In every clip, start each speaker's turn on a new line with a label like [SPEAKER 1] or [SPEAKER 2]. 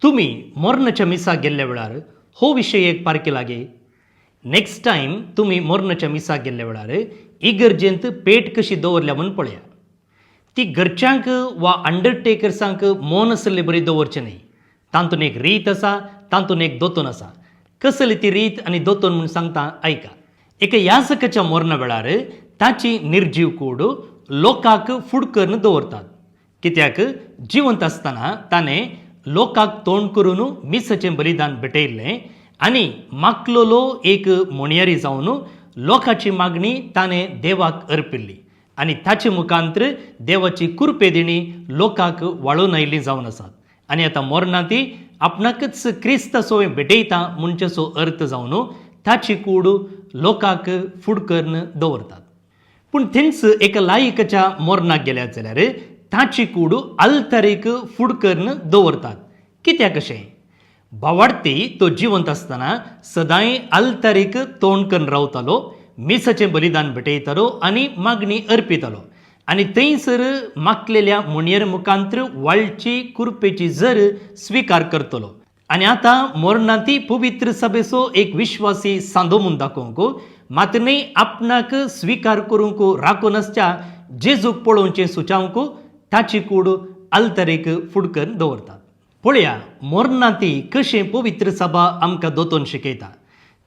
[SPEAKER 1] तुमी मोर्नाच्या मिसाक गेल्ल्या वेळार हो विशय एक पारखे लागी. नेक्स्ट टायम तुमी मोर्नाच्या मिसाक गेल्ल्या वेळार इगर्जेंत पेट कशी दवरल्या म्हूण पळया. ती घरच्यांक वा अंडरटेकर्सांक मोन आसले बरी दवरचें न्हय. तातूंत एक रीत आसा, तातूंत एक दोतोन आसा. कसली ती रीत आनी दोतोन म्हूण सांगता, आयका. एका याजकाच्या मोर्ना वेळार ताची निर्जीव कूड लोकांक फुड करून दवरतात, कित्याक जिवंत आसतना ताणें लोकांक तोंड करून मिसाचें बलिदान भेटयल्लें आनी माकलोलो एक मोणयारी जावन लोकांची मागणी ताणें देवाक अर्पिल्ली आनी ताचे मुखांत्र देवाची कुरपे दिणी लोकांक वाळून आयिल्ली जावन आसात. आनी आतां मोरना ती आपणाकच क्रिस्ताचो भेटयता म्हणचेचो अर्थ जावन ताची कूड लोकांक फुड करून दवरतात. पूण थंयच एका लायकाच्या मोरनाक गेल्यात जाल्यार ताची कूड आल्तारीक फुड करून दवरतात. कित्याक अशें? भावार्थी तो जिवंत आसतना सदांय आल्तारीक तोंड करून रावतालो, मिसाचें बलिदान भेटयतालो आनी मागणी अर्पितालो आनी थंयसर मागलेल्या मुणयेर मुखांत्र वाळची कुरपेची जर स्विकार करतलो. आनी आतां मोरणांती पवित्र सभेचो एक विश्वासी सांदो म्हूण दाखोवंक मात न्हय, आपणाक स्विकार करूंक राखून आसच्या जेजूक पळोवचें सुचावंक ताची कूड आल्तरेक फुडकन दवरतात. पळया, मोरणांती कशें पवित्र सभा आमकां दोतोन शिकयता.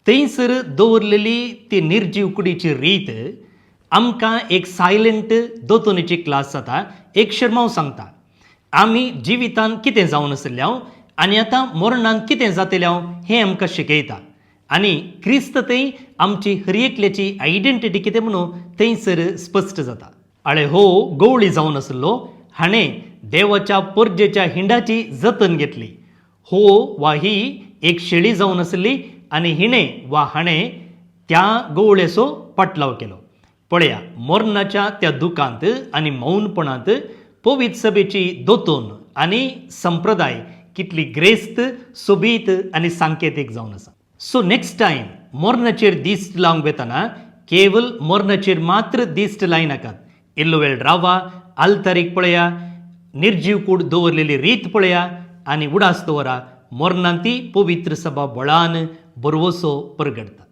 [SPEAKER 1] थंयसर दवरलेली ती निर्जीव कुडीची रीत आमकां एक सायलंट दोतोनीची क्लास जाता. एक शर्माव सांगता आमी जिवितान कितें जावन आशिल्ले हांव आनी आतां मरणान कितें जातलें हांव हें आमकां शिकयता. आनी क्रिस्त थंय आमची हर एकल्याची आयडेंटिटी कितें म्हणून थंयसर स्पश्ट जाता. आळे हो गवळी जावन आशिल्लो, हाणें देवाच्या परजेच्या हिंडाची जतन घेतली. हो वा ही एक शेळी जावन आशिल्ली आनी हिणें वा हाणें त्या गवळेचो पाटलाव केलो. पळया, मरणाच्या त्या दुखांत आनी मौनपणांत पवित्र सभेची दोतोन आनी संप्रदाय कितली ग्रेस्त, सोबीत आनी सांकेतीक जावन आसा. सो नेक्स्ट टायम मरणाचेर दिश्ट लावंक वेतना केवल मरणाचेर मात्र दिश्ट लायनाकात. इल्लो वेळ रावा, आल्तारीक पळया, निर्जीव कूड दवरलेली रीत पळया आनी उडास दवरा, मरणांत ती पवित्र सभा बळान बरवसो परगडटा.